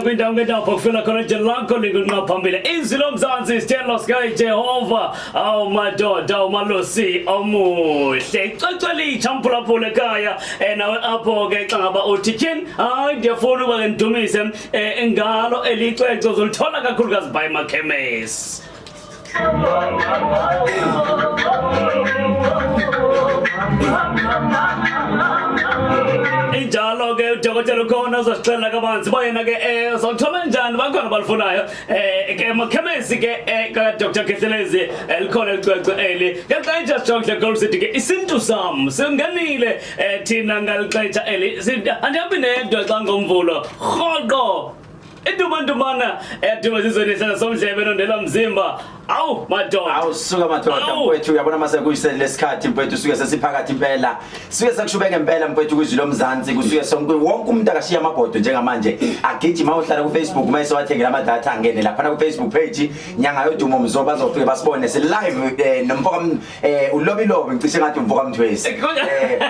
Kwindawo ngendawo phokufela khona nje lakho likunqa phambili izwi lomzansi isithelo sikaJehova awu madoda umalusi omuhle icwecwe litsha mphulaphula ekhaya nawe apho ke xa ngaba uthi tyhini hayi ndiyafuna ukuba ke ndidumise ngalo elicwecwe uzolithola kakhulukazi by makhemesi. Injalo ke udokotela ukhona uzosixelela kabanzi uba yena ke uzolithola njani bakhona balifunayo ke makhemesi ke kaDr Khehlelezi likhona elicwecwe eli ngexesha sijonge goal sithi ke isintu sam singenile thina ngalixesha eli andihambi ndedwa xa ngomvulo rhoqo Intumandumana eyaduma zizweni ehlala somdlebe nondela mzimba. Awu madoda. Awu suka madoda Awu. mfowethu uyabona mase kuyisele lesikhathi mfowethu suke sesiphakathi impela. Suke sekushube ngempela mfowethu kwizwi lomzansi kusuke sonke wonke umuntu akashiya amabhodo njengamanje agijima uhlala ku Facebook uma esewathengela ama data angene lapha ku Facebook page nyanga yodumo mzo bazofike basibone si live nomfoka ulobilobi ngicishe ngathi umfoka mthwesi.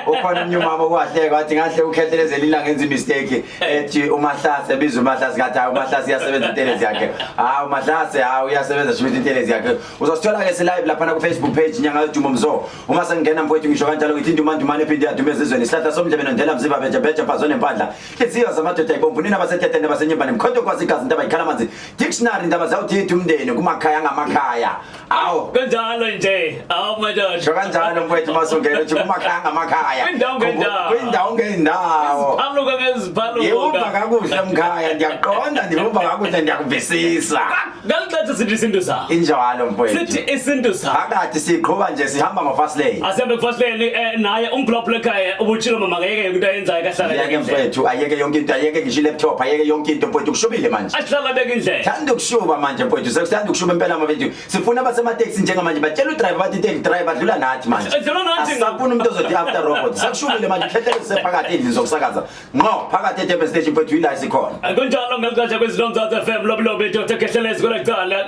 Ukhona omnye umama okwahleka wathi ngahle ukhehlelezela ilanga enza mistake ethi uMahlase ebizwa uMahlase ngathi hayi uMahlase uyasebenza intelezi yakhe hayi uMahlase hayi uyasebenza sho ukuthi intelezi yakhe uzosithola ke si-live laphana ku-Facebook page nyanga yodumo mzo uma sengingena mfowethu ngisho kanjalo ngithi indumandumane ephinde yadume ezizweni isihlahla somdlebe nondela mzimba beje beje mfazi onempandla inhliziyo zamadoda ibomvu nina basetetene basenyembane mkhonto kwazi igazi intaba ikhala amanzi dictionary indaba zawudida umndeni kumakhaya ngamakhaya awu Kanjalo nje. Awu madoda. sho kanjalo mfowethu masungena uthi kumakhaya ngamakhaya Kwindawo ngendawo. kwindawo ngendawo Phaluka ngeziphaluka. Ndiwuva kakuhle mkhaya ndiyaqonda ndiwuva kakuhle ndiyakuvisisa Ngalixesha sithi isintu sam. Injalo mfowethu. Sithi isintu sam. Phakathi siqhuba nje sihamba ngo-fast lane. Asihambe ku-fast lane naye umphulaphula ekhaya ubutshilo mama akayeke into ayenzayo kahlala Ayeke mfowethu ayeke yonke into ayeke ngisho i-laptop ayeke yonke into mfowethu kushubile manje. Ahlala beka indlela. Thanda ukushuba manje mfowethu sekuthanda ukushuba impela mfowethu. Sifuna abasemateksi njengamanje batshela udriver bathi taxi driver dlula nathi manje. Dlula nathi. Asisafuni umuntu ozothi after robot. Sekushubile manje khehlele sisephakathi endlini zokusakaza. Ngqo phakathi eDurban Station mfowethu yila sikhona. Kunjalo ngelixesha kwezilomzansi FM lobilobi Dr Khehlelezi kwelacala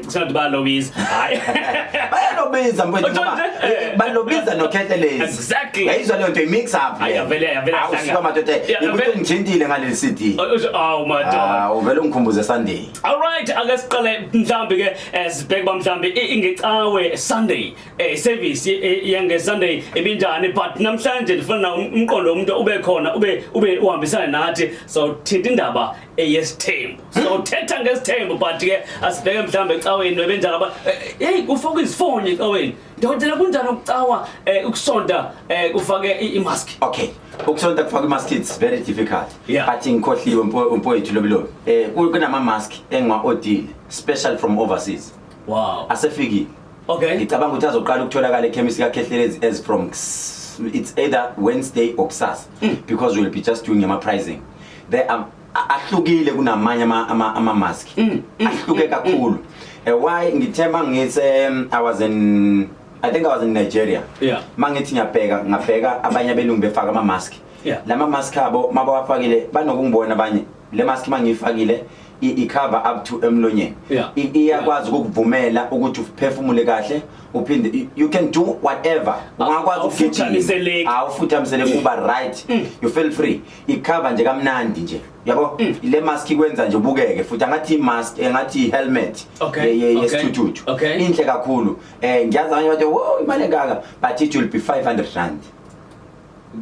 kusathi balobiza. Hayi. Bayalobiza mfowethu ngoba balobiza noKhehlelezi. Exactly. Yayizwa leyo nto i-mix up. Hayi yavele yavele. Awu suka madoda. Ukuthi ngithintile ngaleli CD. Awu madoda. Ah uvele ungikhumbuze Sunday. All right ake siqale mhlambi ke sibheke ba mhlambi ingecawe Sunday service yange Sunday ibinjani but namhlanje ndifuna umqondo womuntu ube khona ube uhambisana nathi so thinta indaba eyesithembu so thetha ngesithembu but ke asibheke mhlambi ecaweni bebenjani aba hey kufakwa izifonyo ecaweni dokotela kunjani ukucawa ukusonta kufake imask? Okay, ukusonta kufaka imask it's very difficult. Yeah. But ngikhohliwe mfowethu lobilobi kunama mask engiwa-odile special from overseas. Wow. Asefikile. Okay. Ngicabanga ukuthi azoqala ukutholakala ekhemisi kaKhehlelezi as from it's either Wednesday or kusasa because we'll be just doing ama pricing. They are ahlukile kunamanye ama mask. Ahluke kakhulu. Why ngithe mangithe I was in I think I was in Nigeria. Yeah. Mangithi ngiyabheka ngabheka abanye abelungu befaka ama mask. Yeah. Lama mask abo mabawafakile banokungibona abanye. Le mask mangiyifakile i-cover up to emlonyeni. Yeah. Iyakwazi ukukuvumela ukuthi uphefumule kahle uphinde you can do whatever. Ungakwazi ukugijima. Awufuthamiseleki. Awufuthamiseleki uba right. You feel free. I-cover nje kamnandi nje. Yabo le mask ikwenza nje ubukeke futhi angathi i-mask engathi i-helmet Okay, okay, yesithuthuthu. okay. Inhle kakhulu. Ngiyazi abanye bathi wo imali engaka but it will be 500 rand.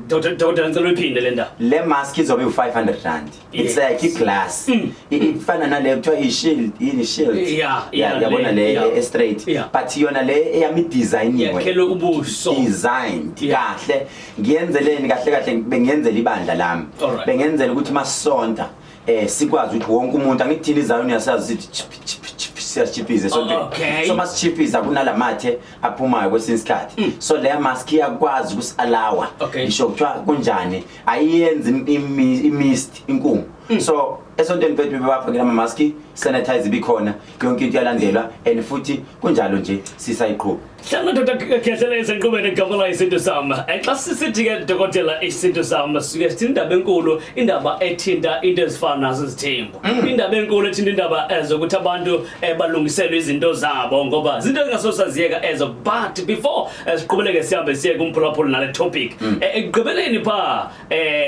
Dokotela ngicela uyiphinde le ndaba. Le mask izobe u500 rand. It's Yes. like i-glass. Ifana nale kuthiwa i-shield, yini shield. Yeah, Yabona le, le yeah. e straight. Yeah. But yona le eyami designiwe. Yakhelwe ubuso. Designed Yeah. kahle. Ngiyenzeleni kahle kahle bengiyenzela ibandla lami. Alright. Bengenzela ukuthi masonta sikwazi ukuthi wonke umuntu angithini izayoni yasazi sithi chip chip chip siyachiphiza esontweni. Okay. So masichiphiza kunalamathe aphumayo kwesinye isikhathi. So leya mask iyakwazi ukusialawa. Okay. Ngisho kuthiwa kunjani ayiyenzi imist inkungu. So esontweni mfethu bebafakela ama mask sanitize ibikhona yonke into iyalandelwa and futhi kunjalo nje sisayiqhuba. Hlala ndoda Khehlelezi enqubeni igama la isintu sam. Xa sisithi ke dokotela isintu sam sike sithi indaba enkulu indaba ethinta into ezifana nazo izithembu. Indaba enkulu ethinta indaba ezokuthi abantu balungiselwe izinto zabo ngoba izinto ezingasosaziyeka ezo but before siqhubeleke sihambe siye kumphulaphula nale topic. Ekugqibeleni pha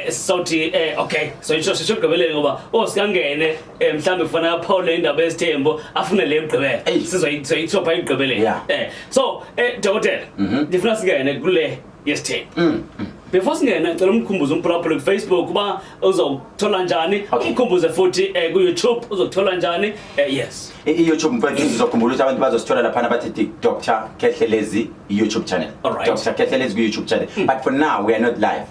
sothi okay so isho sisho ekugqibeleni ekugqibeleni ngoba osikangene mhlawumbe kufanele aphawule indaba yesithembu afune le yokugqibela. Eyi. Sizoyithopha ekugqibeleni. So dokotela, ndifuna singene kule yesithembu. Before singene, ngicela umkhumbuze umphulaphuli ku-Facebook uba uzokuthola njani. Umkhumbuze futhi ku-YouTube uzokuthola njani. Yes. I-YouTube, mfethu, sizokhumbula ukuthi abantu bazosithola laphana, bathi Dr Khehlelezi YouTube channel. Dr Khehlelezi ku-YouTube channel. But for now we are not live.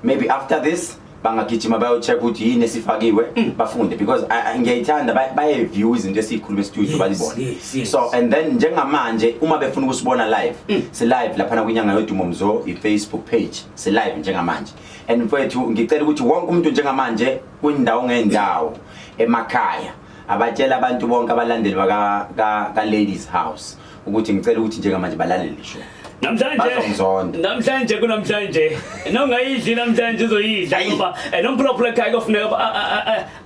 Maybe after this bangagijima bayo-check ukuthi yini esifakiwe, bafunde, because ngiyayithanda baye-view izinto esiyikhuluma e-studio, bazibone. So and then njengamanje uma befuna ukusibona live, si-live laphana kwiNyanga Yodumo Mzo i-Facebook page, si-live njengamanje. And mfethu, ngicela ukuthi wonke umuntu njengamanje kwindawo ngendawo emakhaya abatshela abantu bonke abalandeli baka ka Ladies House ukuthi ngicela ukuthi njengamanje balalele show. Namhlanje Bazongizonda. Namhlanje kunamhlanje, nongayidli namhlanje uzoyidla, ngoba nomphulaphula ekhaya kofuneka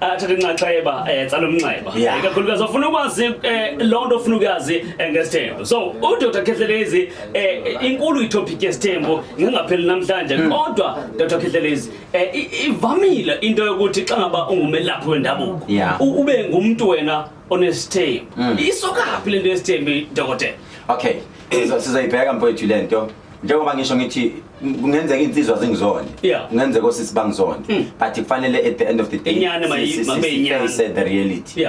athathe inxaxheba, tsala umnxeba. Kakhulukazi ufuna ukwazi loo nto ofuna ukuyazi ngesithembu. So uDr Khehlelezi, inkulu i-topic yesithembu, ngingapheli namhlanje, kodwa Dr Khehlelezi, ivamile into yokuthi xa ngaba ungumelaphi wendabuko ube ngumuntu wena onesithembu. Isokaphi lento yesithembu, dokotela? Okay, sizoyibheka mfowethu lento. Njengoba ngisho ngithi kungenzeka insizwa zingizonde, kungenzeka osisi bangizonde, but kufanele at the end of the day Inyani mabe inyani. face the reality.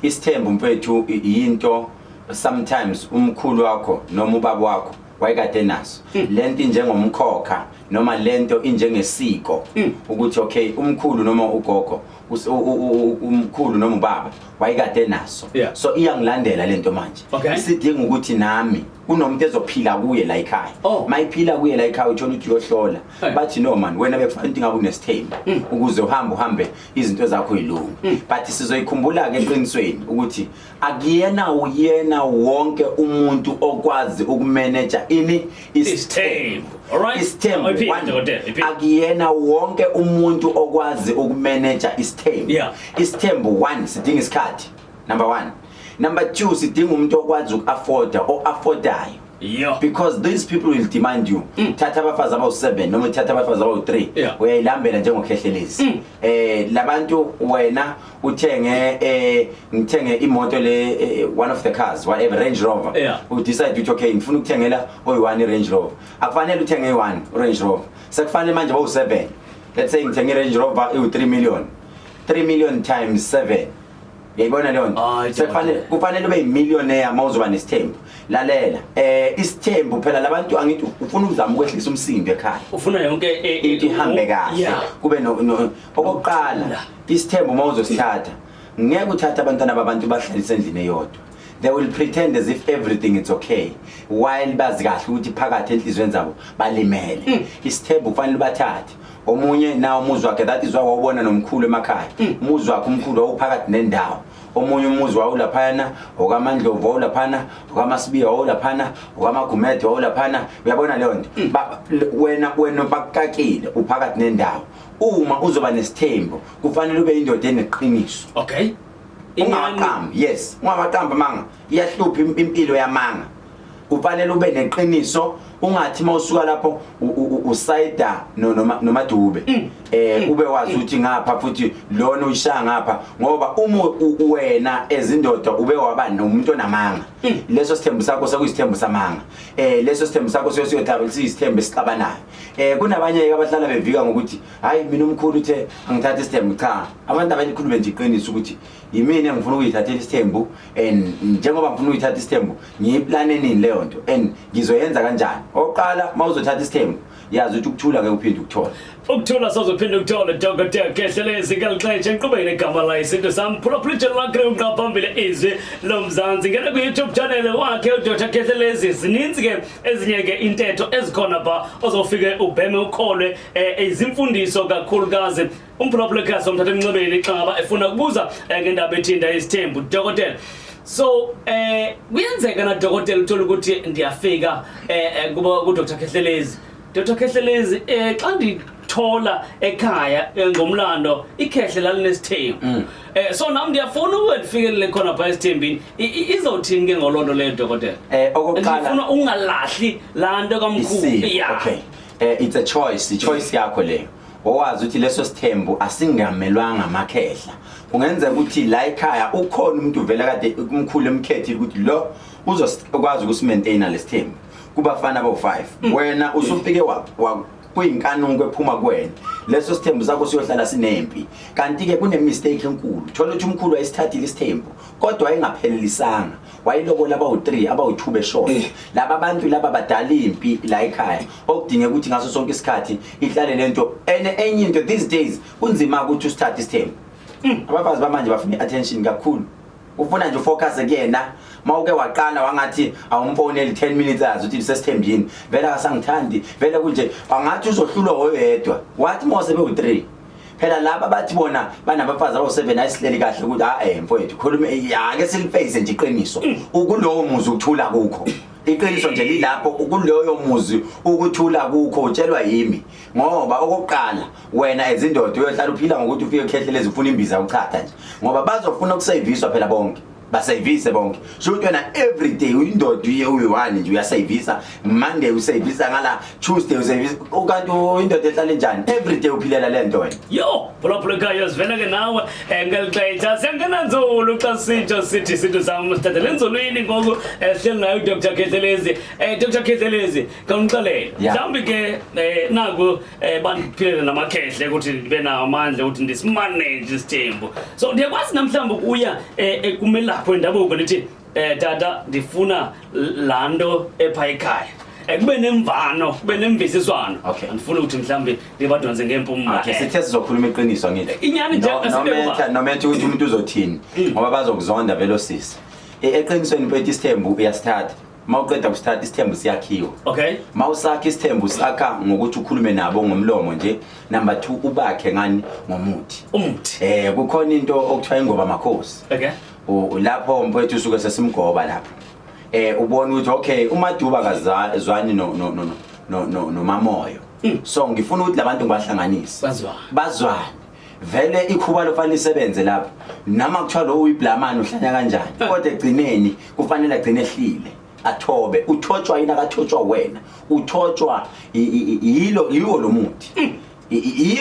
Isithembu, mfethu, yinto sometimes umkhulu wakho noma ubaba wakho wayekade naso. Lento injengomkhokha noma lento injengesiko ukuthi okay, umkhulu noma ugogo, umkhulu noma ubaba wayekade naso. So iyangilandela lento manje. Isidinga ukuthi nami kunomuntu ezophila kuye la ekhaya. Mayiphila kuye la ekhaya, uthola ukuthi uyohlola, bathi no man, wena bekufanele ukuthi ngabe unesithembu ukuze uhambe uhambe izinto zakho yilunge. But sizoyikhumbula ke eqinisweni ukuthi akuyena uyena wonke umuntu okwazi ukumanage ini? Isithembu. Alright. Isithembu. Ayiphinde, One, dokotela, iphinde. akuyena wonke umuntu okwazi ukumanage isithembu. Isithembu, one, sidinga isikhathi, number 1. Number 2, sidinga umuntu okwazi uku-afforda, o-affordayo, because these people will demand you thatha abafazi abawu-7 noma uthatha abafazi abawu-3. Uyayilambela njengokhehlelezi labantu. Wena uthenge ngithenge imoto le, one of the cars, whatever, Range Rover. U-decide ukuthi okay, ngifuna ukuthengela oyi-1 i-Range Rover. Akufanele uthenge i-1 Range Rover, sekufanele manje bawu-7. Let's say ngithenge i-Range Rover iwu-3 million, 3 million times 7, uyayibona leyo nto? Hayi, Sekufanele dokotela. kufanele ube yimillionaire uma uzoba nesithembu. Lalela, isithembu phela labantu, angithi ufuna ukuzama ukwehlisa umsindo ekhaya, Ufuna yonke into ihambe kahle, kube no okokuqala isithembu uma uzosithatha, ngeke uthathe abantwana babantu bahlalise endlini eyodwa. They will pretend as if everything is okay while bazi kahle ukuthi phakathi enhliziyweni zabo balimele. Isithembu kufanele bathathe omunye nawo umuzi wakhe. That is why wawubona nomkhulu emakhaya, umuzi wakhe umkhulu wawuphakathi nendawo. Omunye umuzi wawulaphana okaMandlovu, wawulaphana okaMasibiya, wawulaphana okaMagumede, wawulaphana. Uyabona leyo nto? Wena bakukakile, uphakathi nendawo. Uma uzoba nesithembu kufanele ube indoda eneqiniso. Ungawaqambi, yes, ungawaqambi amanga. Iyahlupha impilo yamanga. Kufanele ube neqiniso, ungathi mawusuka lapho usayida noMadube, ube wazi ukuthi ngapha futhi lona uyishaya ngapha, ngoba uma wena ezindoda ube waba nomuntu onamanga, leso sithembu sakho sekuyisithembu samanga. Leso sithembu sakho siyothatha siyisithembu esixabanayo. Kunabanye abahlala bevika ngokuthi hayi, mina umkhulu uthe angithathe isithembu. Cha, abantu abalikhulume nje iqiniso ukuthi yimina engifuna ukuyithathela isithembu, and njengoba ngifuna ukuyithatha isithembu ngiyiplane nini leyo nto and ngizoyenza kanjani. Oqala, mawuzothatha isithembu, yazi ukuthi ukuthula ngeke uphinde ukuthole. Ukuthula sozophinde ukuthole. Dr Khehlelezi, ngelixesha enkqubeni igama la isintu sam, phulaphula ijelo lakhe unqa phambili, Izwi Lomzansi. Ngena ku-YouTube channel wakhe uDr Khehlelezi, zininzi ke ezinye ke intetho ezikhona pha ozofike ubheme ukholwe, izimfundiso kakhulukazi. Umphulaphula ekhaya somthatha emnxebeni xa ngaba efuna ukubuza ngendaba ethinta isithembu, dokotela. So kuyenzeka na, dokotela, uthola ukuthi ndiyafika kuba ku Dr Khehlelezi, Dr Khehlelezi, xa ndithola ekhaya ngomlando ikhehle lalinesithembu, so nami ndiyafuna ukuba ndifikelele khona phaa esithembini. Izothini ke ngoloo nto leyo, dokotela? Okokuqala Ndifuna ungalahli laa nto kamkhulu. Isiko. Okay, it's a choice, i choice yakho leyo. Owazi ukuthi leso sithembu asingamelwanga amakhehla. Kungenzeka ukuthi la ekhaya ukhona umuntu vele kade umkhulu emkhethile ukuthi lo uzokwazi ukusimaintaina lesithembu. Kubafana abawu-5. Wena usufike wa kuyinkanuko ephuma kuwena. Leso sithembu sakho siyohlala sinempi. Kanti ke kune mistake enkulu. Thola ukuthi umkhulu wayesithathile isithembu kodwa wayengaphelelisanga. Wayelobola abawu-3 abawu-2 beshona. Laba bantu laba badala impi la ekhaya. Okudingeka ukuthi ngaso sonke isikhathi ihlale lento. Ene enye into these days kunzima ukuthi usithathe isithembu. Abafazi bamanje bafuna i-attention kakhulu. Ufuna nje ufocus kuyena. Mawuke waqala wangathi awumfoneli 10 minutes azi ukuthi sesithembini. Vele akasangithandi, vele kunje angathi uzohlulwa oyedwa. Wathi mose bewu3. Phela laba bathi bona banabafazi abawu7 ayisihleli kahle ukuthi ah mfowethu khuluma ake siliface nje iqiniso. Ukulowo muzi ukuthula kukho. Iqiniso nje lilapho ukuloyo muzi ukuthula kukho utshelwa yimi. Ngoba okokuqala wena ezindoda uyohlala uphila ngokuthi ufike ekhehlelezi ufuna imbiza uchatha nje. Ngoba bazofuna ukuseviswa phela bonke. Basevise bonke. So ukuthi wena every day uyindoda uye uyi-one nje uyasevisa. Monday usevisa ngala, Tuesday usevisa. Ukanti uyindoda ehlala njani? Every day uphilela lento wena. Yo, phulaphula ekhaya sivela ke nawe ngeli xesha siyangena nzulu xa sitsho sithi isintu sam sithathele enzulwini ngoku sihleli naye uDr Khehlelezi. Dr Khehlelezi, khawundixelele. Mhlawumbi ke naku bandiphilele namakhehle ukuthi ndibe nawo amandla ukuthi ndisimanage isithembu. So ndiyakwazi namhlawumbi ukuya kumelaphi wendabuko ndithi tata ndifuna laa nto epha ekhaya. Kube nemvano, kube nemvisiswano. Andifuni ukuthi mhlawumbi ndibadonse ngeempumla. Okay, sithe sizokhuluma iqiniso angithi. Inyani nje asibe kuba. No matter ukuthi umuntu uzothini ngoba bazokuzonda vele osisi. Eqinisweni mfethu isithembu uyasithatha. Mawuqeda kusithatha isithembu siyakhiwa. Mawusakha isithembu sakha ngokuthi ukhulume nabo ngomlomo nje. Number 2 ubakhe ngani ngomuthi. Umuthi. Kukhona into okuthiwa ingoba makhosi. Lapho mfethu usuke sesimgoba lapho. Ubona ukuthi okay uMaduba akazwani no no no no no noMamoyo. So ngifuna ukuthi labantu ngibahlanganise. Bazwane. Bazwane. Vele ikhuba lofanele lisebenze lapho. Nama kuthiwa lo uyiblamani uhlanya kanjani. Kodwa egcineni kufanele agcine ehlile. Athobe. Uthotshwa yini akathotshwa wena. Uthotshwa yilo yiwo lo muthi.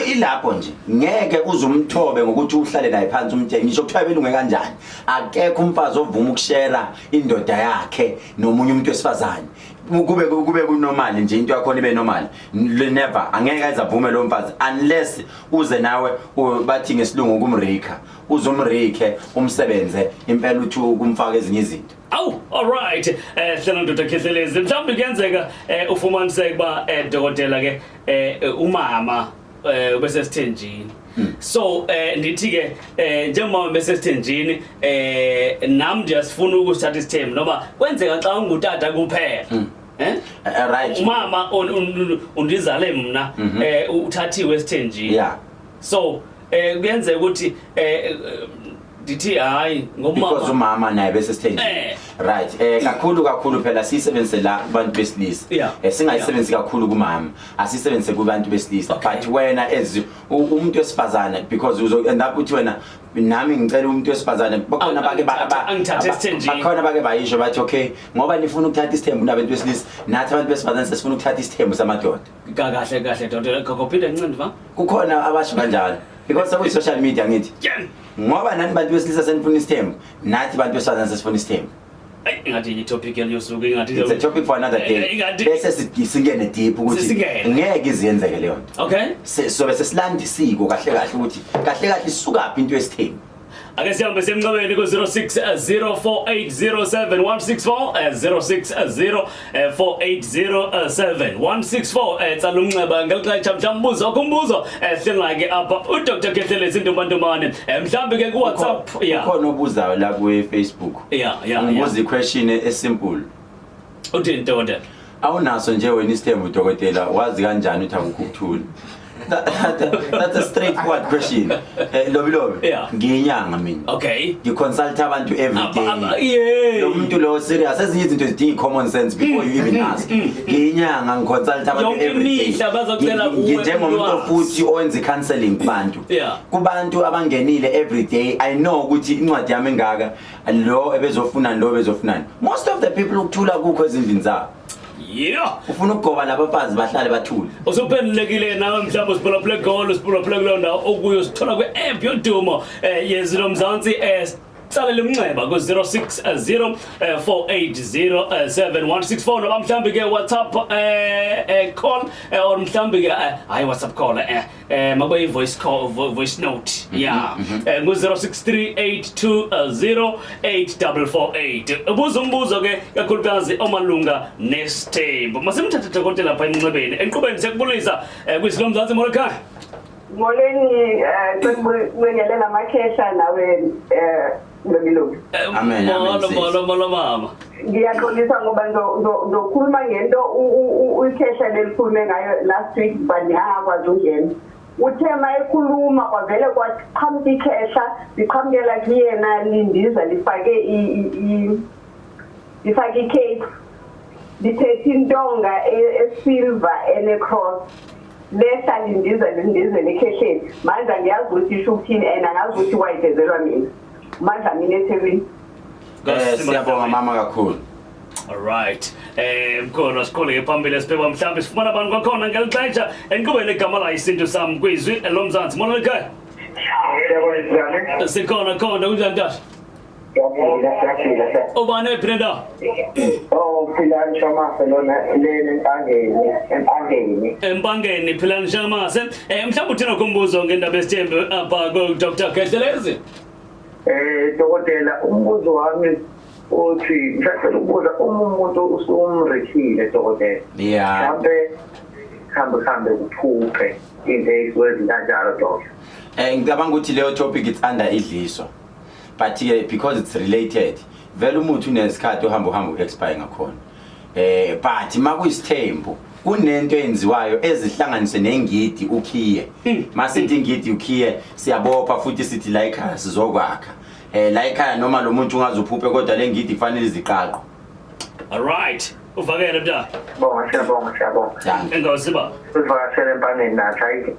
Ilapho nje ngeke uzumthobe ngokuthi uhlale naye phansi umtshele ngisho kuthiwa belunge kanjani. Akekho umfazi ovuma ukushare indoda yakhe nomunye umuntu wesifazane. Kube kunormal nje into yakho ibe normal. Never angeke azavume lo mfazi unless uze nawe bathi ngesilungu kumrika. Uzumrike umsebenze impela uthi ukumfaka ezinye izinto. Awu, all right. Hlelo ndoda Khehlelezi. Mhlawumbe kuyenzeka ufumaniseke kuba dokotela ke umama ubesesithenjini. So ndithi ke njengomama besesithenjini nami ndiyasifuna ukusithatha isithembu noma kwenzeka xa ungutata kuphela. Right. Umama undizale mna uthathiwe esithenjini. So kuyenzeka ukuthi ndithi hayi ngomama because umama naye bese sithenjini. Right. Kakhulu kakhulu phela siyisebenzise la kubantu besilisa. Singayisebenzisi kakhulu kumama, asisebenzise kubantu besilisa. But wena as umuntu wesifazane because uzo end up uthi wena nami ngicela umuntu wesifazane bakhona bake angithathe isithenjini. Bakhona bake bayisho bathi okay ngoba nifuna ukuthatha isithembu nabantu besilisa nathi abantu besifazane sesifuna ukuthatha isithembu samadoda. Kahle kahle dokotela gogo phinde ncindi va. Kukhona abasho kanjalo because sekuyi social media ngithi. Ngoba nani bantu besilisa senifuna isithembu nathi bantu besifazane sesifuna isithembu. Ay ingathi i topic yalosuku ingathi It's a topic for another day. Ingathi Bese singene deep ukuthi Sisingene. ngeke iziyenzeke leyo nto. Sobe sesilanda isiko kahle kahle ukuthi kahle kahle isukaphi into yesithembu. Ake sihambe semnxebeni ku 0604807164 0604807164 tsala umnxeba ngeli xesha mhlawumbi umbuzo wakho umbuzo sihleli ke apha uDr Khehlelezi Ntumbantumane mhlawumbi ke ku WhatsApp Ukhona obuzayo la ku Facebook. Ngibuza iquestion esimple. Uthini dokotela? Awunaso nje wena isithembu dokotela wazi kanjani ukuthi akukho ukuthula? That's a straightforward question. Lobi lobi. Ngiyinyanga mina. Ngiconsult abantu every day. Lo muntu lo serious ezinye izinto zidinga common sense before you even ask. Ngiyinyanga ngiconsult abantu Yonke every day. imihla bazocela kuwe Nginjengomuntu ulwazi. futhi owenza counseling kubantu. Kubantu abangenile every day I know ukuthi incwadi yami engaka lo ebezofunani lo ebezofunani. Most of the people ukuthula kukho ezindlini zabo. Yeah. Ufuna ukugoba labafazi bahlale bathule. Usuphendulekile nawe mhlawumbe usiphulaphule egoli, usiphulaphule kuleyo ndawo okuyo, sithola kwi-app yodumo yezwi lomzansi, tsalela umnxeba ku-060 480 7164 noma mhlawumbe ke WhatsApp call or mhlawumbe ke hayi WhatsApp call, makube i-voice call, voice note, yeah, ngu-063 820 8448. Ubuza umbuzo ke kakhulukazi omalunga nesithembu. Masimthathe dokotela lapha emnxebeni enkqubeni. Siyakubulisa kwizwi lomzansi, molo ekhaya. Molweni, sekubingelela amakhehla nawe Lobilobi. Amen, amen, Molo. sis. Molo, molo mama. Ngiyaxolisa ngoba ngizokhuluma ngento uyikhehla lelikhulume ngayo last week, but ngangakwazi ukungena. Uthe mayekhuluma kwavele kwaqhamuka ikhehla, liqhamukela kuyena lindiza, lifake lifake i-cape, liphethe intonga esilver ene-cross, lehla lindiza lindizele ekhehleni. Manje angiyazi ukuthi isho ukuthini and angazi ukuthi wayivezelwa mina. Mandla mina eThekwini. Siyabonga mama kakhulu. Alright. Mkhona sikhole phambili, sibheka mhlawumbe sifumana abantu kwakhona ngelixesha enkqubeni. Igama la isintu sami kwizwi lomzansi. Molo ekhaya. Yebo, njani? Sikhona khona, kunjani tata? Siyaphila, siyaphila, siyaphila. Ubani ephi nendawo? Oh, Philani Shamase lona lena Empangeni, Empangeni. Empangeni, Philani Shamase. Mhlawumbe uthina kumbuzo ngendaba esithembu apha ku Dr. Khehlelezi. Dokotela, umbuzo wami uthi ngisacela ukubuza, uma umuntu usumrithile, dokotela. Mhlambe hambe hambe kuphuphe into eyisuke kanjalo, dokotela. Ngicabanga ukuthi leyo topic, it's under idliso. But ke because it's related, vele umuthi unesikhathi uhamba uhamba u-expire ngakhona. But makuyisithembu kunento eyenziwayo ezihlanganise nengidi ukhiye. Masithi ingidi ukhiye, siyabopha futhi sithi la ekhaya sizokwakha. La ekhaya noma lo muntu ungaze uphuphe, kodwa le ngidi kufanele iziqaqo. Alright. Uvakele mntana. Bonga, siyabonga, siyabonga. Dankie. Enkosi ba. Usivakashele Empangeni nathi, hayi.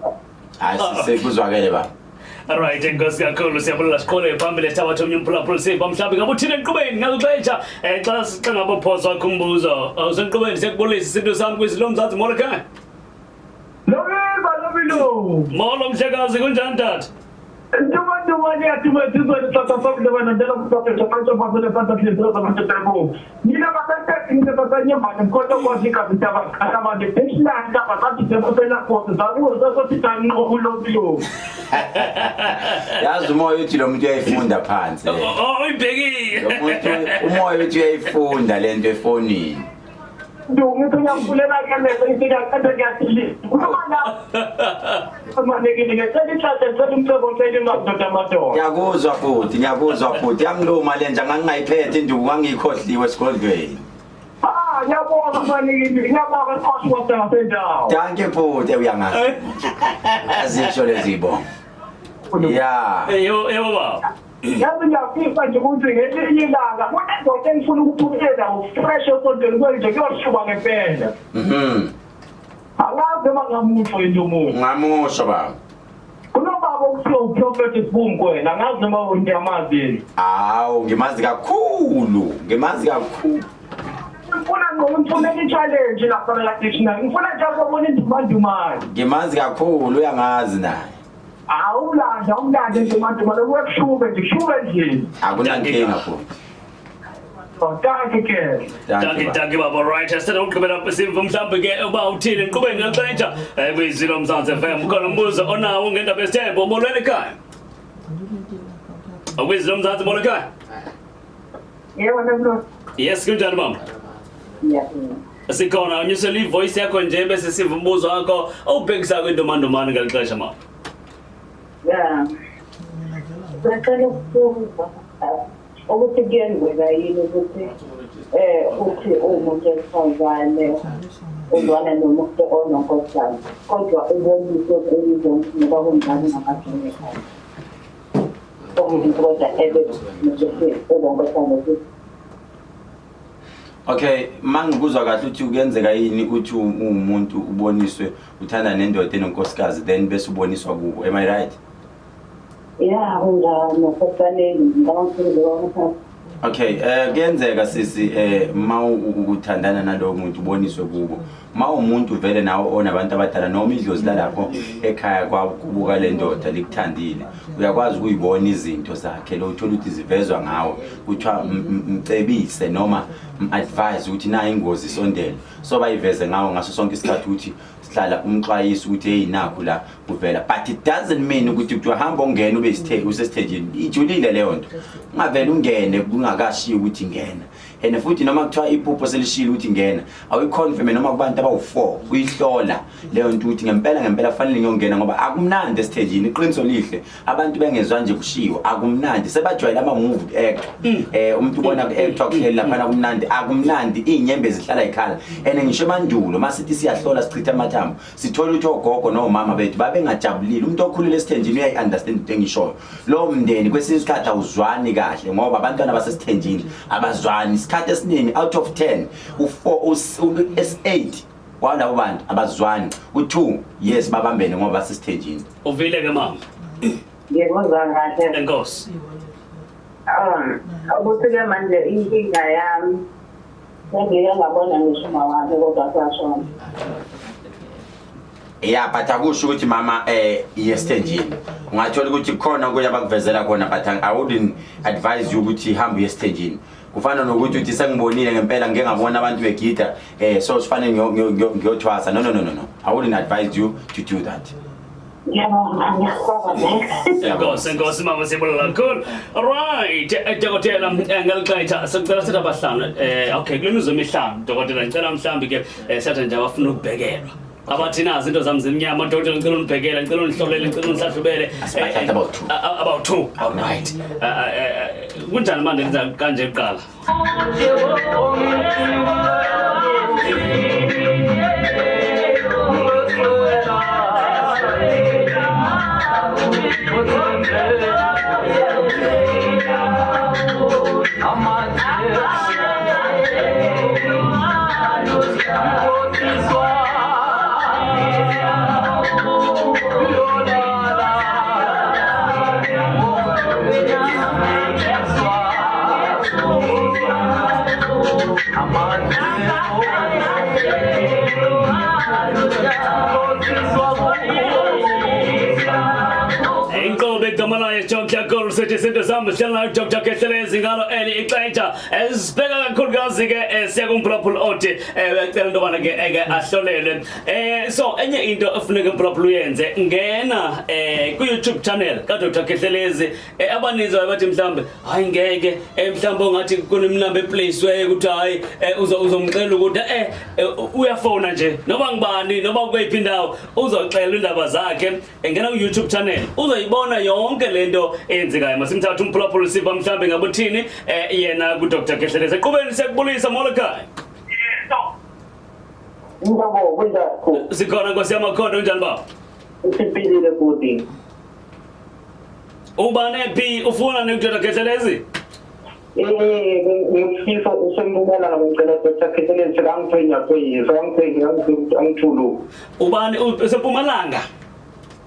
Hayi, sekuzwakele ba. Alright, enkosi kakhulu, siyabulela. Siqhole phambili, sithabatha omnye umphulaphula, siva mhlawumbi ngabe uthini enkqubeni ngakuxesha xa ngabe uphoswa wakho umbuzo. Usenkqubeni, siyakubulisa isintu sami kwizwi lomzansi, molo ekhaya. Lobiza lobilo. Molo mhlekazi, kunjani tata? Ntuma niyaduma sizwe tata somle wena ndela kusaphesha pantsho pasele panta hlezira zabantu. Nina basathe ngine basanyembane mkhonto kwazi kabisa bakhala behlanga basathi sebela khona zabuzo sathi tanqo kulobilo. Yazi umoya uthi lo muntu uyayifunda phansi. Oh, uyibhekile. Lo muntu, umoya uthi uyayifunda lento efonini. Ngithi ngiyakulela ke leso ifika qeda ngiyathili. Khuluma la. Manekile ngicela inhlanhla, ngicela umcebo, ngicela imali, ndoda madoda. Ngiyakuzwa futhi, ngiyakuzwa futhi. Yangiluma le nja, ngangingayiphethe induku, ngangiyikhohliwe esigodlweni. Ah, ngiyabonga manekile, ngiyabonga iqhashi wasendawo. Dankie futhi, uyangazi. Azisho lezi bongo. Ya. Yebo, yebo baba. Yazi ngiyafisa nje ukuthi ngelinye ilanga kunendoda engifuna ukuphumela fresh esontweni kwenje kuyoshuba ngempela. Angazi noma ngamusho into umuntu. Ngamusho baba. Kunobaba okuthiwa uProphet Sibungu, angazi noma uyamazi. Awu, ngimazi kakhulu. Ngimazi kakhulu. Ngifuna ngomfunela i-challenge lapha la dictionary. Ngifuna nje ukubona indumandumane. Ngimazi kakhulu, uyangazi naye. Awulanda umlando indumandumane kuyekushube nje, kushube nje. Akunankinga futhi. Dankie ke. Dankie, baba. Dankie baba. Right, sithanda ukugqibela simva mhlawumbe ke uba uthini enkqubeni ngexesha kwizwi lomzansi FM. Ukhona umbuzo onawo ngendaba esithembu? Molweni ekhaya. Kwizwi lomzansi, molo ekhaya. Yebo, Nomlo. Yes, kunjani mama? Ngiyaphila. Sikhona, unyusela ivoice yakho nje bese siva umbuzo wakho owubhekisa kwintomandumane ngeli xesha mama. Ya. Ngicela ukubuza ukuthi kuyenzeka yini ukuthi uthi umuntu wesifazane uzwana nomuntu ononkosikazi kodwa uboniswe kuzo ngoba kunjalo ngamajoyini ekhaya. Umuntu kodwa ebe nokuthi unonkosikazi. Okay, mangikuzwa kahle, uthi kuyenzeka yini uthi uwumuntu uboniswe uthanda nendoda enonkosikazi, then bese uboniswa kubo. Am I right? Ya, kunjalo, sekufanele ngicabanga ukuthi Okay, kuyenzeka sisi ma uthandana nalowo muntu uboniswe kubo. Ma umuntu vele nawe onabantu abadala noma idlozi lalapho ekhaya kwakubuka le ndoda likuthandile. Uyakwazi ukuyibona izinto zakhe lo uthola ukuthi zivezwa ngawe. Kuthiwa mcebise noma m-advise ukuthi nayi ingozi isondele. So bayiveze ngawo ngaso sonke isikhathi ukuthi sihlala umxwayisa ukuthi hey nakhu la kuvela, but it doesn't mean ukuthi kuthiwa hamba ungene ube usesithenjini. Ijulile leyo nto, ungavele ungene kungakashiyi ukuthi ngena. And futhi noma kuthiwa iphupho selishilo ukuthi ngena, awuyiconfirme noma kubantu abawu-4 uyihlola leyo nto ukuthi ngempela ngempela kufanele ngiyongena, ngoba akumnandi esithenjini. Iqiniso lihle, abantu bengezwa nje kushiwo akumnandi, sebajwayele ama-movie ku-actwa. Umuntu ubona ku-actwa kuhleli laphana kumnandi, akumnandi, iy'nyembezi zihlala yikhala. And ngisho emandulo masithi siyahlola sichitha amathambo, sithola ukuthi ogogo nomama bethu babengajabulile. Umuntu okhulele esithenjini uyayi-understand into engishoyo. Lowo mndeni kwesinye isikhathi awuzwani kahle ngoba abantwana basesithenjini abazwani. Isikhathi esiningi out of 10 u-4 s8 kwalabo bantu abazwani, u-2 yes babambene ngoba basesithenjini. Uvile ke mama? Ngikuzwa kahle. Enkosi. Ukuthi-ke manje inkinga yami sengike ngabona ngisho uma wami kodwa sashona. Ya, but akusho ukuthi mama yesithenjini. Ungathola ukuthi khona okunye abakuvezela khona, but I wouldn't advise you ukuthi hamba uye esithenjini. Kufana nokuthi uthi sengibonile ngempela ngike ngabona abantu begida so sifanele ngiyothwasa. No, no, no, no, no, I wouldn't advise you to do that. Ngiyabonga, ngiyakubonga vele. Enkosi, enkosi mama, siyabonga kakhulu. Alright, dokotela, ngeli xesha sicela sithi abahlanu, okay, kule mizuzu emihlanu dokotela, ngicela mhlawumbi ke satha nje abafuna ukubhekelwa, abathi nazi into zami zimnyama dokotela, ngicela undibhekele, ngicela undihlolele, ngicela undihlahlubele. Asibathathe about two. About two, alright. Kunjani manje ngenza kanje kuqala? Inkobe igama layo Dr. Guru, sithi izinto zami zihlala nayo Dr. Khehlelezi ngalo eli ixesha. Sibheka kakhulukazi ke siya kumphulaphula othi uyacela into yobana ke eke ahlolelwe. So enye into efuneka umphulaphula uyenze, ngena ku-YouTube channel ka-Dr. Khehlelezi. Abaninzi baye bathi mhlawumbe hayi ngeke, mhlawumbe ongathi kunemnamba eplaceway ukuthi hayi uzomxela ukuthi uyafona nje noma ngibani noma kweyiphi indawo uzoxela indaba zakhe. Engena ku-YouTube channel uzoyibona yonke lento eyenzekayo. Masimthathe umphulaphula siva mhlawumbe ngabe uthini yena ku-Dr. Khehlelezi. Eqhubeni siyakubulisa, molo ekhaya. Ngiyabonga, kunjani? Sikhona nkosi yamakhondo, unjani baba? Usiphilile futhi. Ubani phi, ufuna ni-Dr. Khehlelezi? Ngifisa usempumalanga, ngicela Dr. Khehlelezi sekangiphenya phenya, sekangiphenya angithulu. Ubani usempumalanga?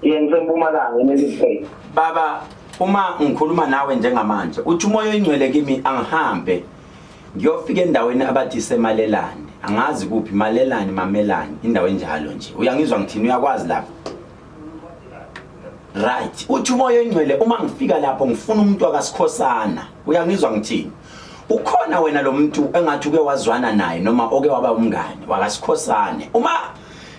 Yena ngisempumalanga eNelspruit. Baba, uma ngikhuluma nawe njengamanje uthi umoya oyingcwele kimi angihambe ngiyofika endaweni abathi isemalelane, angazi kuphi, malelane mamelane, indawo enjalo nje. Uyangizwa ngithini? Uyakwazi lapho? Right. Uthi umoya oyingcwele uma ngifika lapho ngifuna umuntu akasikhosana. Uyangizwa ngithini? Ukhona wena lo muntu engathi uke wazwana naye noma oke waba umngane wakasikhosane. Uma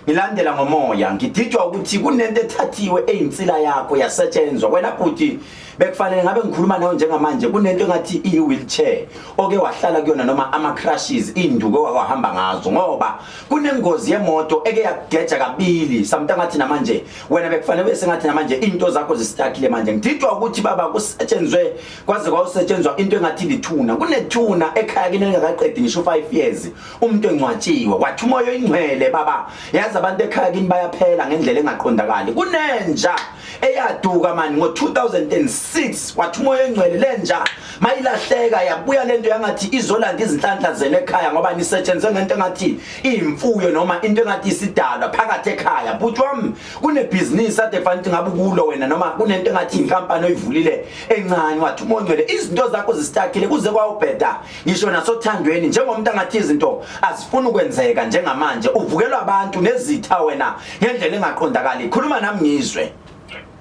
ngilandela ngomoya ngididwa ukuthi kunento ethathiwe eyinsila yakho yasetshenzwa. Wena bhuti bekufanele ngabe ngikhuluma nawe njengamanje, kunento engathi iyi-wheelchair oke wahlala kuyona noma ama-crashes, iy'nduku owahamba ngazo, ngoba kunengozi yemoto eke yakugeja kabili. Samntu angathi namanje wena bekufanele ube sengathi namanje into zakho zistakile. Manje ngididwa ukuthi baba kusetshenzwe kwaze kwawusetshenzwa into engathi lithuna. Kunethuna ekhaya kini elingakaqedi ngisho 5 years umuntu engcwatshiwe. Wathi umoya oyingcwele baba, yazi abantu ekhaya kini bayaphela ngendlela engaqondakali. Kunenja Eyaduka mani ngo-2006, wathi umoya engcwele lenja mayilahleka yabuya lento yangathi izolanda izinhlanhla zenu ekhaya, ngoba nisetshenzwe ngento engathi iyimfuyo noma into engathi isidalwa phakathi ekhaya. Bhuti wami, kunebhizinisi ade fanele ukuthi ngabe ukulo wena, noma kunento engathi inkampani oyivulile encane. Wathi umoya ongcwele izinto zakho zisitakile kuze kwawubheda ngisho nasothandweni, njengomuntu angathi izinto azifuni ukwenzeka njengamanje, uvukelwa abantu nezitha wena ngendlela engaqondakali. Khuluma nami ngizwe.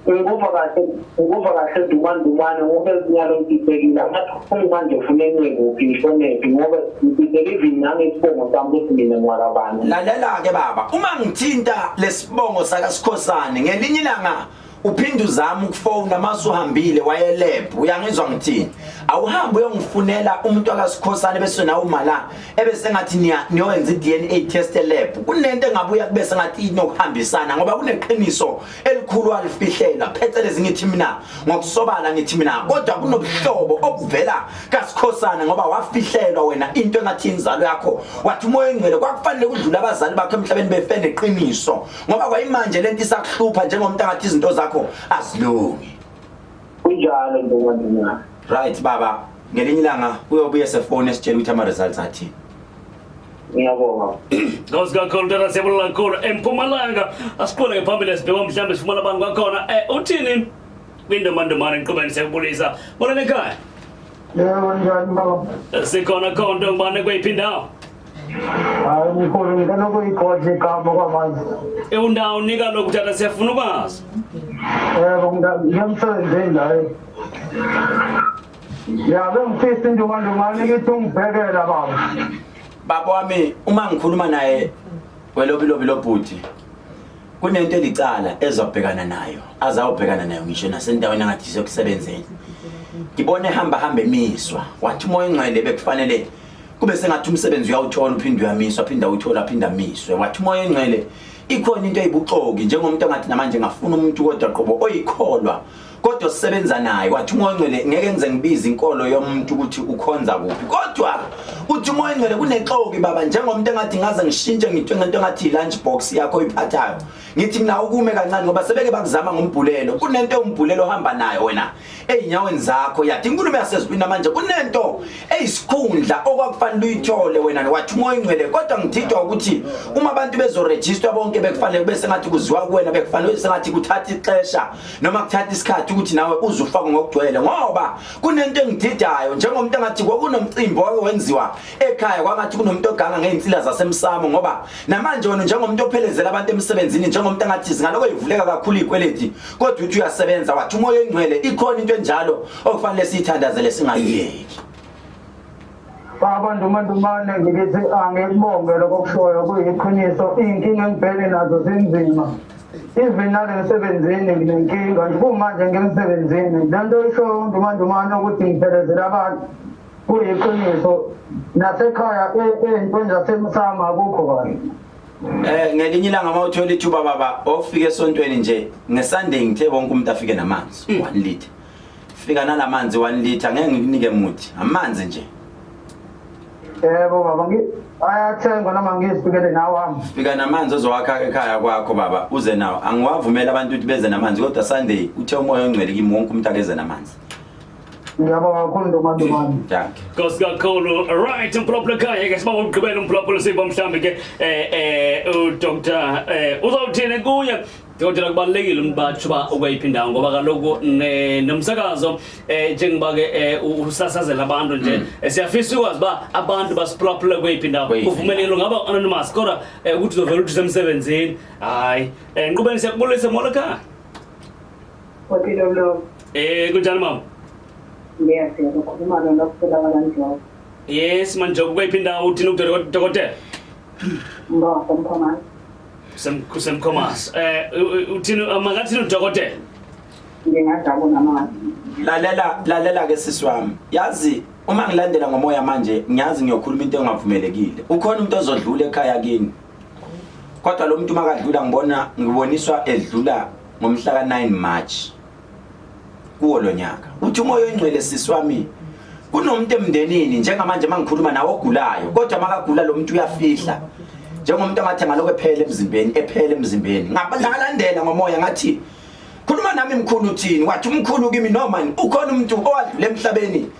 Ngikuva kahle, ngikuva kahle Dumane, Dumane, ngoba ezinyalo ngididekile. Angathi manje ufune ngiye kuphi, ngishonephi, ngoba ngidideke even nangesibongo sami ukuthi mina ngwakabani. Lalela ke baba, uma ngithinta lesibongo sakaSikhosane, ngelinye ilanga uphinde uzame ukufona masuhambile waye lab, uyangizwa ngithini? Awuhambe uyongifunela umuntu akaSikhosane, bese nawe uma la ebese ngathi niya niyowenza iDNA test elab. Kunento engabuya kube sengathi inokuhambisana, ngoba kuneqiniso elikhulu alifihlela, phecelezi ngithi mina ngokusobala, ngithi mina kodwa kunobuhlobo obuvela kaSikhosana, ngoba wafihlelwa wena into engathi inzalo yakho. Wathi umoya engcwele kwakufanele kudlula abazali bakho emhlabeni befe neqiniso, ngoba kwayimanje lento isakuhlupha, njengomuntu angathi izinto zakho azilungi. Kunjalo, Ntombazana. Right baba, ngelinye ilanga uyobuye sefoni esitshela ukuthi ama results athini. Ngiyabonga. Nkosi kakhulu tata, siyabonga kakhulu. Empumalanga asiqhubeke phambili, sibheke mhlawumbe sifumana abantu kwakhona. Uthini kwindomandomane enkqubeni? Siyakubulisa. Bona ekhaya. Yebo, njani baba? Sikhona khonto ngibane kweyiphi indawo? Hayi mkhulu, ngicela ukuyigodla igama kwamanje. Undawo nika lokhu tata, siyafuna ukwazi. Yebo, ngiyemsebenzini la. Ya, bengifisa intombazane ukuthi ungibhekela baba. Baba wami, uma ngikhuluma naye welobilobi lobhuti, kunento elicala ezobhekana nayo, azawubhekana nayo ngisho nasendaweni angathi isekusebenzeni. Ngibone ehamba hamba emiswa. Wathi umoya engcwele bekufanele kube sengathi umsebenzi uyawuthola, uphinde uyamiswa, aphinde awuthola, aphinde amiswe. Wathi umoya engcwele ikhona into eyibuxoki, njengomuntu angathi namanje ngafuna umuntu kodwa qobo oyikholwa kodwa sisebenza naye. Wathi umoya ongcwele ngeke ngize ngibize inkolo yomuntu ukuthi ukhonza kuphi, kodwa uthi umoya ongcwele kunexoki baba, njengomuntu engathi ngaze ngishintshe ngithwe ngento engathi i-lunch box yakho oyiphathayo. Ngithi mina ukume kancane, ngoba sebeke bakuzama ngombhulelo. Kunento ewumbhulelo ohamba nayo wena ey'nyaweni zakho. Yathi inkulumo yasezulwini manje kunento eyisikhundla okwakufanele uyithole wena. Wathi umoya ongcwele kodwa ngididwa ukuthi uma abantu bezorejistwa bonke bekufanele kube sengathi kuziwa kuwena, bekufanele sengathi kuthatha ixesha noma kuthatha isikhathi ukuthi nawe uzufakwe ngokugcwele, ngoba kunento engididayo, njengomuntu angathi kwakunomcimbi wake wenziwa ekhaya, kwangathi kunomuntu oganga ngey'nsila zasemsamo, ngoba namanje wena njengomuntu ophelezela abantu emsebenzini, njengomuntu angathi zingaloko ivuleka kakhulu iy'kweleti, kodwa uthi uyasebenza. Wathi umoya oyingcwele ikhona into enjalo okufanele siyithandazele, singayiyeki. Baba Ndumandumane, ngithi angikubonge lokho okushoyo, kuyiqiniso. Iy'nkinga engibhekene nazo zinzima. Even nale msebenzini nginenkinga nje kumanje ngemsebenzini. Le nto ishoyo Ndumandumane ukuthi ngiphelezele abantu kuyiqiniso. Nasekhaya ey'ntweni zasemsamo akukho kahle. Ngelinye ilanga uma uthola ithuba baba, ofike esontweni nje ngeSunday, ngithe wonke umuntu afike namanzi 1 liter. Fika nalamanzi 1 liter, ngeke ngikunike muthi, amanzi nje. Yebo baba, ayathengwa noma ngizifikele nawami? Fika namanzi ozowakha ekhaya kwakho baba, uze nawo. Angiwavumela abantu ukuthi beze namanzi, kodwa Sunday uthe umoya ongcwele kimi wonke umuntu akeze namanzi. Ngiyabonga kakhulu Ntombazane. Dankie. Nkosi kakhulu. Right, umphulaphula ekhaya ke, siba ukugqibela umphulaphula, siba mhlambi ke uDr uzawuthini kuye. Dokotela, kubalulekile umuntu batsho uba ukweyiphi indawo, ngoba kaloku nomsakazo njengoba ke usasazela abantu nje, siyafisa ukwazi uba abantu basiphulaphula kweyiphi indawo. Kweyiphi. Uvumelekile ungaba anonymous, kodwa ukuthi uzovela uthi usemsebenzini, hayi. Nqubeni, siyakubulisa, molo ekhaya. Lo Kunjani mama? Ngiyafika, ukhuluma noNokuphela wakaNjoko. Yes manjoko, kweyiphi indawo, uthini kudokotela? Ngosemkhomasi. Kusemkhomasi. Uthini, makathini udokotela? Ngingajabula manje. Lalela, lalela ke sisi wami. Yazi uma ngilandela ngomoya manje, ngiyazi ngiyokhuluma into engavumelekile. Ukhona umuntu ozodlula ekhaya kini. Kodwa lo muntu makadlula ngibona ngiboniswa edlula ngomhla ka9 March kuwo lo nyaka. Uthi umoya oyingcwele sisi wami, kunomuntu emndenini njengamanje mangikhuluma nawe ogulayo, kodwa makagula lo muntu uyafihla. Njengomuntu angathi ngaloko ephele emzimbeni, ephele emzimbeni. Ngalandela ngomoya ngathi khuluma Khuluma nami mkhulu uthini? Wathi umkhulu kimi no man ukhona umuntu owadlula emhlabeni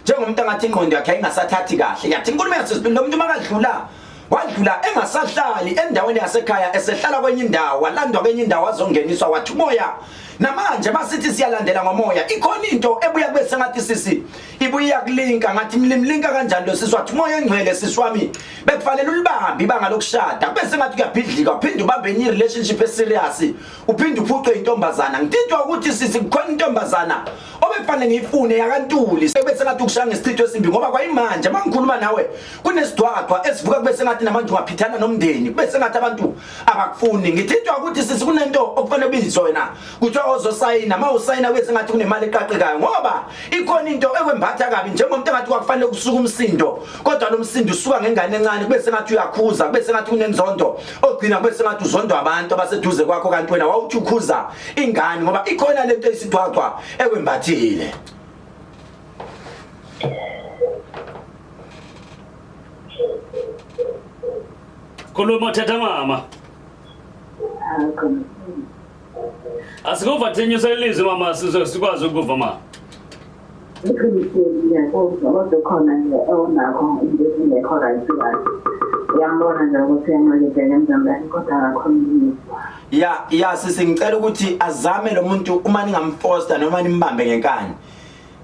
njengomuntu angathi ingqondo yakhe ayingasathathi kahle. Yathi inkulumo yasezulwini lo muntu makadlula wadlula engasahlali endaweni yasekhaya esehlala kwenye indawo walandwa kwenye indawo wazongeniswa wathi umoya namanje masithi siyalandela ngomoya ikhona into ebuya kube sengathi sisi ibuye iyakulinka ngathi mlimlinka kanjani lo sisi wathi umoya engcwele sisi wami bekufanele ulibambe ibanga lokushada kube sengathi kuyabhidlika uphinde ubambe enye relationship eserious uphinde uphucwe intombazana ngithintwa ukuthi sisi kukhona intombazana obekufanele ngiyifune yakantuli sekube sengathi ukushaya ngesichitho esimbi ngoba kwayimanje uma ngikhuluma nawe kunesidwagwa esivuka kube sengathi namanje ungaphithana nomndeni kube sengathi abantu abakufuni ngithintwa ukuthi sisi kunento okufanele ubizwe wena kuthiwa ozosayina uma usayina kube sengathi kunemali eqaqekayo ngoba ikhona into ekwembatha kabi njengomuntu engathi kwakufanele kusuka umsindo kodwa lo msindo usuka ngengane encane kube sengathi uyakhuza kube sengathi kunenzondo ogcina kube sengathi uzondwa abantu abaseduze kwakho kanti wena wawuthi ukhuza ingane ngoba ikhona lento eyisidwagwa ekwembathile. Khuluma thetha mama. Asikuva thinyusa ilizwi mama size sikwazi ukuva ma. Eqinisweni ngiyakuzwa kodwa khona nje onakho into engekho right kahle. Uyambona nje ukuthi uyanqakekela emzimbeni kodwa akakhoni ukuzwa. Ya ya sisi ngicela ukuthi azame lo muntu uma ningamfoster noma nimbambe ngenkani.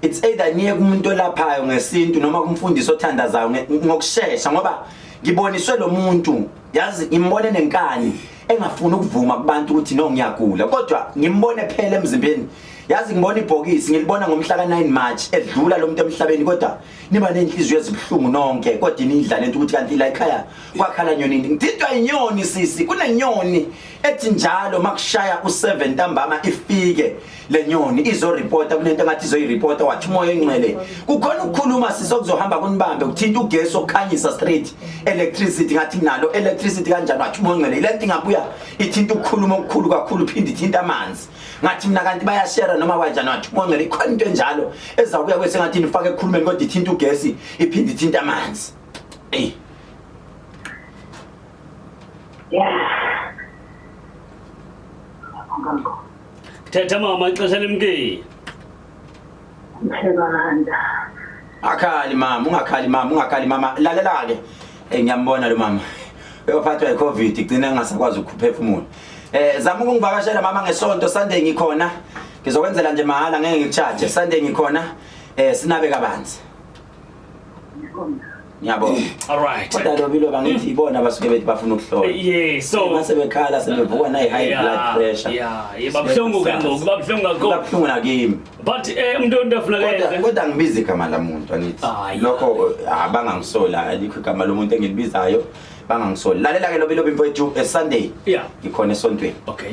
It's either niye kumuntu olaphayo ngesintu noma kumfundisi othandazayo ngokushesha ngoba ngiboniswe lo muntu yazi ngimbone nenkani engafuni ukuvuma kubantu ukuthi no ngiyagula kodwa ngimbone phela emzimbeni yazi ngibona ibhokisi ngilibona ngomhla ka-9 March edlula lo muntu emhlabeni kodwa niba nenhliziyo ezibuhlungu nonke kodwa inidla lento ukuthi kanti la ekhaya kwakhala nyoni ngithintwa inyoni sisi kunenyoni ethi njalo makushaya u7 ntambama ifike le nyoni izoreporta kunento engathi izoyireporta wathi umoya engcwele kukhona ukukhuluma sisi okuzohamba kunibambe kuthinta ugesi okhanyisa straight electricity ngathi nalo electricity kanjani wathi umoya engcwele ile nto ingabuya ithinta ukukhuluma okukhulu kakhulu phinde ithinta amanzi ngathi mina kanti bayashare noma kanjani wathi umoya engcwele ikhona into enjalo ezakuya kwese ngathi nifake ekukhulumeni kodwa ithinta ugesi iphinde ithinta amanzi eyi Yeah. Thetha mama ixesha limkile. Mhlekanda. Akhali mama, ungakhali mama, ungakhali mama. Lalela ke. Eh ngiyambona lo mama. Uyophathwa iCovid igcina engasakwazi ukuphefumula. Eh zama ukungivakashela mama ngesonto Sunday ngikhona. Ngizokwenzela nje mahala ngeke ngikucharge. Sunday ngikhona. Eh sinabe kabanzi. Ngiyabonga. All right. Kodwa lo bilo bangithi ibona basuke bethi bafuna ukuhlola. Yeah, so mase bekhala sebevuka nayi high blood pressure. Yeah, babuhlungu ke ngoku, babuhlungu kakhulu. Babuhlungu nakimi. But eh umuntu into afuna Kodwa kodwa ngibiza igama lamuntu angithi. Ah, yeah. Lokho abangangisola alikho igama lomuntu engilibizayo bangangisoli. Lalela ke lobi lobi mfowethu eh, Sunday. Yeah. Ngikhona esontweni. Okay.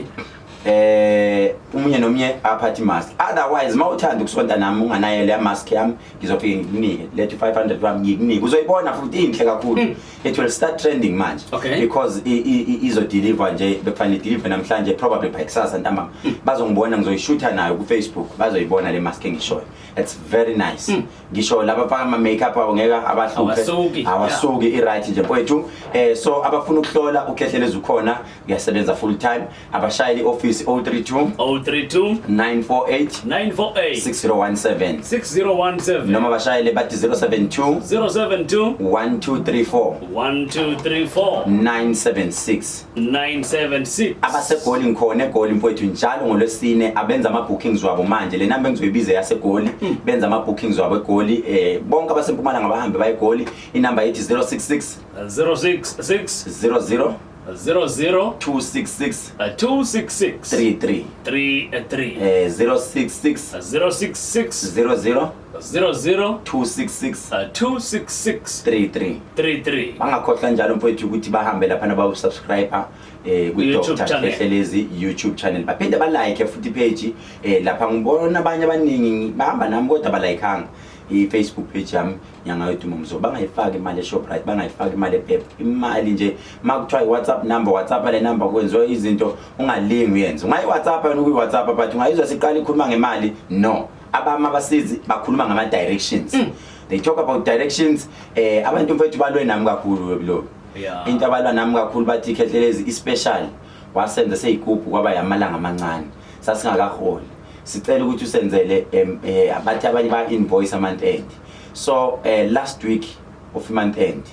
Eh umunye nomunye aphathe mask. Otherwise mawuthanda ukusonta nami unganayo le mask yami ngizofike ngikunike lethi 500 rand ngikunike uzoyibona futhi inhle kakhulu it will start trending manje Okay. because izo deliver nje bekufanele deliver namhlanje probably by kusasa ntambama bazongibona ngizoyishutha nayo ku Facebook bazoyibona le mask engishoyo it's very nice ngisho laba faka ama makeup abo ngeke abahluphe Awasuki. awasuki i right nje mfowethu eh so abafuna ukuhlola ukhehlelezi ukhona ngiyasebenza full time abashayeli office 032 032 948 948 6017 6017 noma bashayele bathi 072 072 1234 1234 976 976 abasegoli ngikhona egoli mfowethu njalo ngolwesine abenza ama-bookings wabo manje le namba engizoyibiza yasegoli benza ama-bookings wabo egoli um bonke abasempumalanga bahambe bayegoli inamba yethi 066 066 00 00 266 266 33 33 eh 066 066 00 00 266 266 33 33 bangakhohlwa njalo mfowethu ukuthi bahambe laphana bawusubscribe eh ku YouTube Dr channel. Khehlelezi YouTube channel baphinde ba like futhi page eh lapha ngibona abanye abaningi bahamba nami kodwa ba likeanga i Facebook page yami nyanga yodumo mzo bangayifaki imali eShoprite bangayifaki imali ePep imali nje makuthiwa i-WhatsApp number WhatsApp le number kwenziwa izinto ungalingi uyenze ungayi WhatsApp yona ukuyi WhatsApp but ungayizwa siqala ikhuluma ngemali no abama abasizi bakhuluma ngama directions they talk about directions eh abantu mfethu balwe nami kakhulu lo Yeah. into abalwa nami kakhulu bathi ikhehlelezi i-special wasenza seyigubhu kwaba yamalanga amancane sasingakaholi. Sicela ukuthi usenzele abathi abanye ba invoice month end. So last week of month end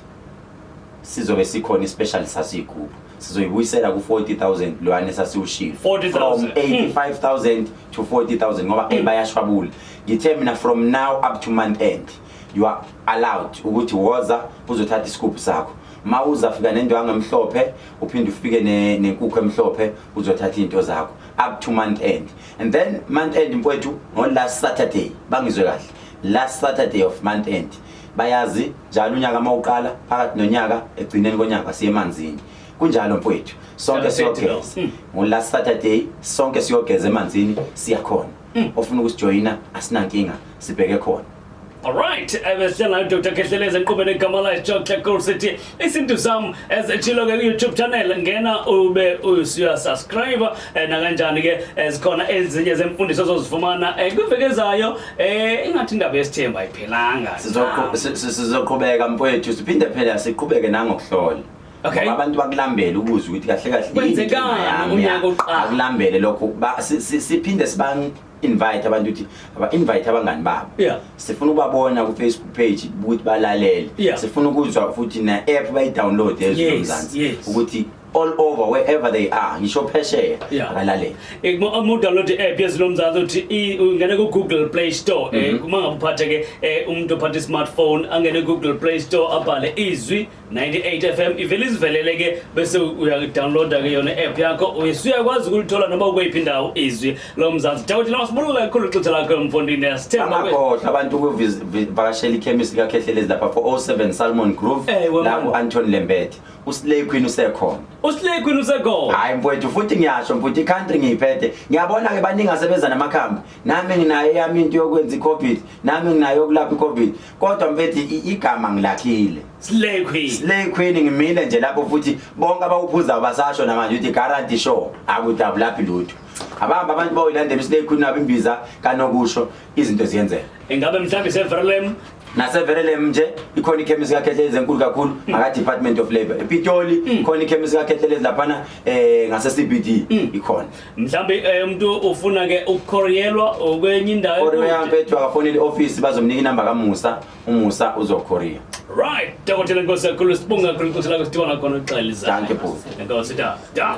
sizobe sikhona i-special sasiyigubhu, sizoyibuyisela ku-40,000 lwane sasiwushilo. 40,000. From 85,000 to 40,000 ngoba bayashwabula. Ngithe mina from now up to month end you are allowed ukuthi woza uzothatha isigubhu sakho. Ma uzafika nendwangu emhlophe, uphinde ufike nenkukhu emhlophe, uzothatha into zakho up to month end. And then month end, mfowethu, ngo last Saturday, bangizwe kahle, last Saturday of month end. Bayazi njalo unyaka mawuqala, phakathi nonyaka, egcineni konyaka siye emanzini. Kunjalo mfowethu, sonke siyogeza ngo last Saturday, sonke siyogeza emanzini, siyakhona. Ofuna ukusijoyina asinankinga, sibheke khona. Alright, ebesihlala nayo Dr. Khehlelezi enkqubeni egama lakhe Joe sithi isintu sam ezitshilo ke ku-YouTube channel, ngena ube usuya subscribe nakanjani ke zikhona ezinye zemfundiso ozozifumana kwiveki ezayo. Ingathi indaba yesithembu ayiphelanga. Sizoqhubeka mfowethu, siphinde phela siqhubeke nangokuhlola. Ngoba abantu bakulambele ukuzwa ukuthi kahle kahle yini Kwenzekani inkinga yami, unyaka uqala? Akulambele lokho. Siphinde siba invite abantu ukuthi aba invite abangani babo. Sifuna ukubabona ku Facebook page ukuthi balalele. Sifuna ukuzwa futhi na app bayi download eZwi Lomzansi ukuthi all over wherever they are, ngisho phesheya, abalalele. Uma udownload i-app yeZwi Lomzansi uthi ungene ku-Google Play Store, uma ngabe uphathe ke umuntu ophathe i-smartphone angene ku-Google Play Store, abhale Izwi 98 FM, ivele izivelele ke, bese uyadownloada ke yona i-app yakho, usuyakwazi ukulithola noma ukweyiphi indawo Izwi Lomzansi. Dokotela, masibulule kakhulu ixesha lakho emfondini, sithemba Bangakhohlwa abantu ukuvakashela ikhemisi kaKhehlelezi lapha 407 Salmon Grove, Ewe, la man. ku-Anton Lembede. Uslay Queen usekhona. Uslay Queen usekhona. Hayi mfowethu, futhi ngiyasho mfowethu, i-country ngiyiphethe. Ngiyabona ke baningi asebenza namakhambi, nami nginayo eyami into yokwenza i-COVID, nami nginayo yokulapha i-COVID, kodwa mfethu igama ngilakhile. Slay Queen. Slay Queen, ngimile nje lapho, futhi bonke abawuphuzayo basasho namanje ukuthi guarantee sure akudabulaphi lutho. Abahamba abantu bayoyilandela uSlay Queen nabo imbiza kanokusho, izinto ziyenzeka. Ingabe mhlawumbe seVerlem? NaseVerelem nje ikhona ikhemisi kaKhehlelezi enkulu kakhulu, ngaka Department of Labour. EPitoli khona ikhemisi kaKhehlelezi laphana, ngase CBD ikhona. Mhlawumbe umuntu ufuna ke ukukhoriyelwa okwenye indawo Korea ekude. Mfethu, akafonele i-office, bazomnika inamba kaMusa, uMusa uzokhoriya. Right, dokotela, inkosi kakhulu, sibonga kakhulu ixesha lakho, sidibana khona uxeliza. Dankie, bhuti. Enkosi da da.